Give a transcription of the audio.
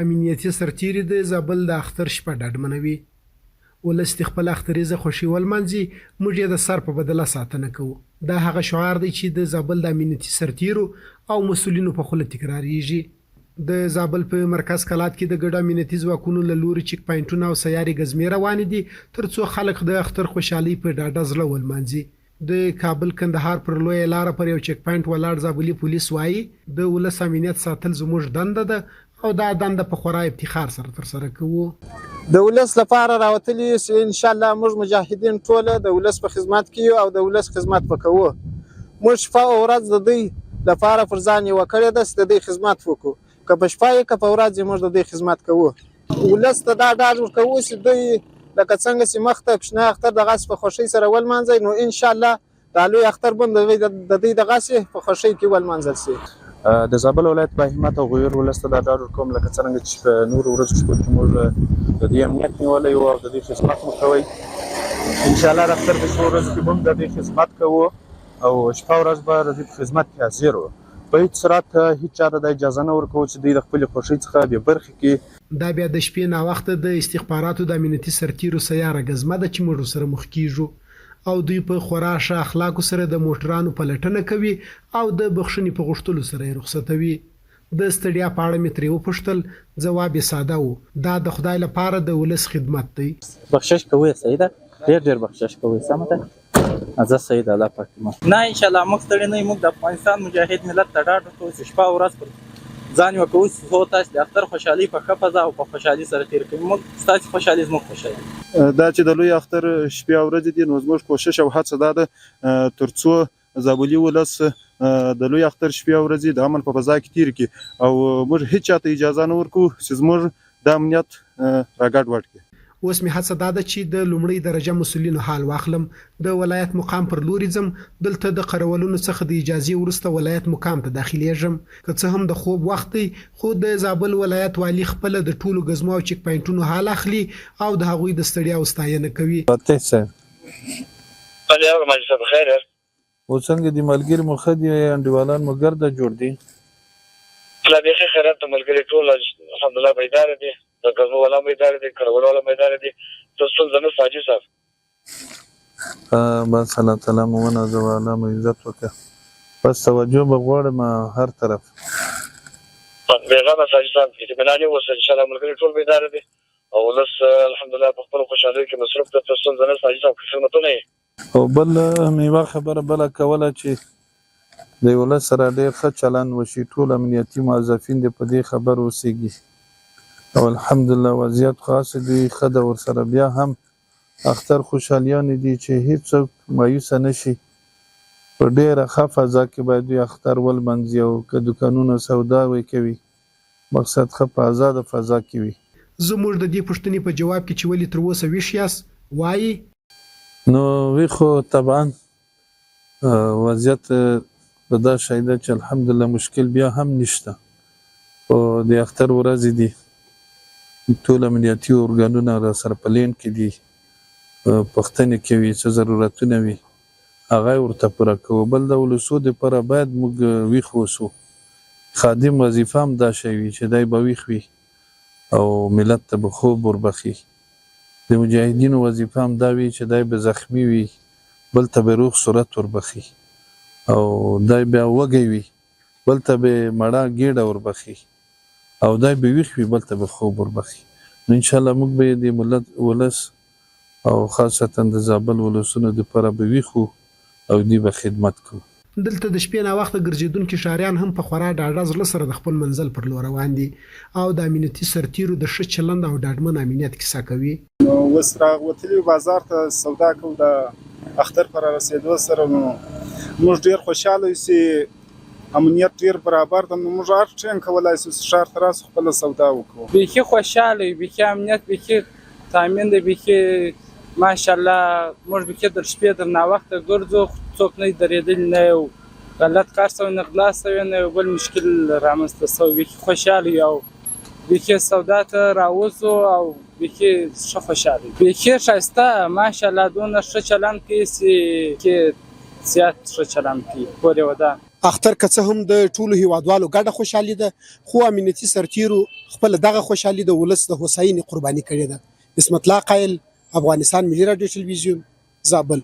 امنیتي سرتېري د زابل د اختر شپه ډاډمنوي. ولس دې خپله اختریزه خوښي ولمانځي، موږ یې د سر په بدله ساتنه کوو. دا هغه شعار دی چې د زابل د امنیتي سرتېرو او مسؤلینو په خوله تکرارېږي. د زابل په مرکز کلات کې د ګډو امنیتي ځواکونو له لوري چیک پاینټونه او سیارې ګزمې روانې دي ترڅو خلک د اختر خوشحالۍ په ډاډه زړه ولمانځي. د کابل کندهار پر لویه لاره پر یو چیک پاینټ ولاړ زابلي پولیس وايي، د ولس امنیت ساتل زموږ دنده ده او دا دنده په خورا افتخار سره ترسره کوو. د ولس لپاره راوتلي یو چې ان شاء الله موږ مجاهدین ټوله د ولس په خدمت کې یو او د ولس خدمت به کوو. موږ شپه او ورځ د دوی لپاره پر ځان یوه کړې ده چې د دوی خدمت وکړو. که په شپه وي که په ورځ وي موږ د دوی خدمت کوو. ولس ته دا ډاډ ورکوو چې دوی لکه څنګه چې مخته کوچنی اختر دغسې په خوښۍ سره ولمانځی نو ان شاء الله دا لوی اختر به د دوی دغسې په خوښۍ کې ولمانځل شي. د زابل ولایت با همت او غیور ولس ته دا ډاډ ورکوم لکه څرنګه چې په نورو ورځو شپو کې موږ د دوی امنیت نیولی و او د دوی خدمت مو کوی ان شاء الله د اختر په شپو ورځو کې به هم د دوی خدمت کوو او شپه ورځ به د دوی په خدمت کې حاضر وو. په هیڅ صورت هیچا ته دا اجازه نه ورکوو چې دوی د خپلې خوښۍ څخه بې برخې کړي. دا بیا د شپې ناوخته د استخباراتو د امنیتي سرتیرو سیاره ګزمه ده چې موږ ورسره مخ کیږو او دوی په خورا ښه اخلاقو سره د موټرانو پلټنه کوي او د بخښنې په غوښتلو سره یې رخصتوي. د ستړیا په اړه مې ترې وپوښتل، ځواب یې ساده و، دا د خدای لپاره د ولس خدمت دی. بخشش کوی صحیح ده ډیر ډیر بخشش کوی سمه ده. ځه صحیح ده الله پاک دې مل. نه ان شاءالله موږ ستړي نه یو موږ د افغانستان مجاهد ملت ته ډاډ ورکوو چې شپه او ورځ پر ځان یوه کوو څو تاسې د اختر خوشحالي په ښه فضا او په خوشحالي سره تېر کړئ موږ ستاسې خوشحالي زموږ خوشحالي ده. دا چې د لوی اختر شپې او ورځې دي نو زموږ کوشش او هڅه دا ده تر څو زابلي ولس د لوی اختر شپې او ورځې د امن په فضا کې تېرې کړي او موږ هیچا ته اجازه نه ورکوو چې زموږ دا امنیت راګډ وډ کړي. اوس مې هڅه دا ده چې د لومړۍ درجه مسؤلینو حال واخلم، د ولایت مقام پر لوري ځم، دلته د قرولونو څخه د اجازې وروسته ولایت مقام ته داخلېږم، که څه هم د خوب وخت دی، خو د زابل ولایت والي خپله د ټولو ګزمو او چیک پاینټونو حال اخلي او د هغوی د ستړیاوو ستاینه کوي. فاتح صاحب. بله یاره ماجد صاحب خیر یاست. او څنګه دي ملګري مو ښه دي انډیوالان مو ګرده جوړ دي. الله بیخي خیرات ده ملګري ټول الحمدالله بیداره دي د ګزمو والا هم بیداره دي کړولو والا هم بیداره دي څه ستونزه نشته حاجي صاحب. بس الله تعالی مو ونازوه الله مو عزت وکه بس توجه به غواړم هر طرف. بیغمه شه حاجي صاحب اطمینان اوسه انشاالله ملګري ټول بیداره دي او ولس الحمدالله په خپلو خوشحالیو کې مصروف ده څه ستونزه نشته حاجي صاحب که خدمتونه یې. او بل مې یوه خبره بله کوله چې د ولس سره ډېر ښه چلند وشي، ټول امنیتي موظفین دې په دې خبر اوسېږي او الحمدالله وضعیت خو هسې دوی ښه ده ورسره بیا هم اختر خوشحالیانې دي چې هېڅوک مایوسه نه شي په ډېره ښه فضا کې باید دوی اختر ولمانځي او که دوکانونه سوداوې کوي مقصد ښه په ازاده فضا کې وي. زموږ د دې پوښتنې په جواب کې چې ولې تر اوسه ویښ یاست؟ وايي. نو وی خو طبعا وضعیت به دا شی ده چې الحمدلله مشکل بیا هم نشته خو د اختر ورځې دي ټول امنیتي ارګانونه راسره په لین کې دي پوښتنې کوي څه ضرورتونه وي هغه یې ورته پوره کوو بل د ولسو دپاره باید موږ ویښ اوسو خادم وظیفه هم دا شی وي چې دی به ویښ وي او ملت ته به خوب وربخښي د مجاهدینو وظیفه هم دا وي چې دی به زخمي وي بل ته به روغ صورت وربخښي او دی بیا وږی وي بل ته به مړه ګېډه وربخښي او دی به ویښ وي بل ته به خوب وربخښي نو ان شاءالله موږ به د ملت ولس او خاصتا د زابل ولسونو دپاره به ویښ وو او دوی به خدمت کوو. دلته د شپې ناوخته ګرځېدونکي ښاریان هم په خورا ډاډه زړه سره د خپل منزل پر لور روان دي او د امنیتي سرتېرو د ښه چلند او ډاډمن امنیت کیسه کوي. نو اوس راوتلي یو بازار ته سودا کوو د اختر په رارسېدو سره نو موږ ډېر خوشحاله یو چې امنیت ډېر برابر ده نو موږ هر ټایم کولای شو چې ښار ته راشو خپله سودا وکړو. بیخي خوشحاله یو بیخي امنیت بیخي تامین دی بیخي ماشاءالله موږ بیخي تر شپې تر ناوخته ګرځو خو څوک نه درېدلي نه یو غلط کار شوی نه غلا شوې نه یو بل مشکل رامنځته شوی بیخي خوشحاله یو او بیخي سودا ته راوځو او بیخي ښه خوشحاله یو بیخي ښایسته ماشاءالله دونه ښه چلند کوي چې زیات ښه چلند کوي کور یې ودان. اختر که څه هم د ټولو هیوادوالو ګډه خوشحالي ده، خو امنیتي سرتیرو خپله دغه خوشحالي د ولس د هوساینې قرباني کړې ده. عصمت الله قایل، افغانستان ملي راډیو ټلویزیون، زابل.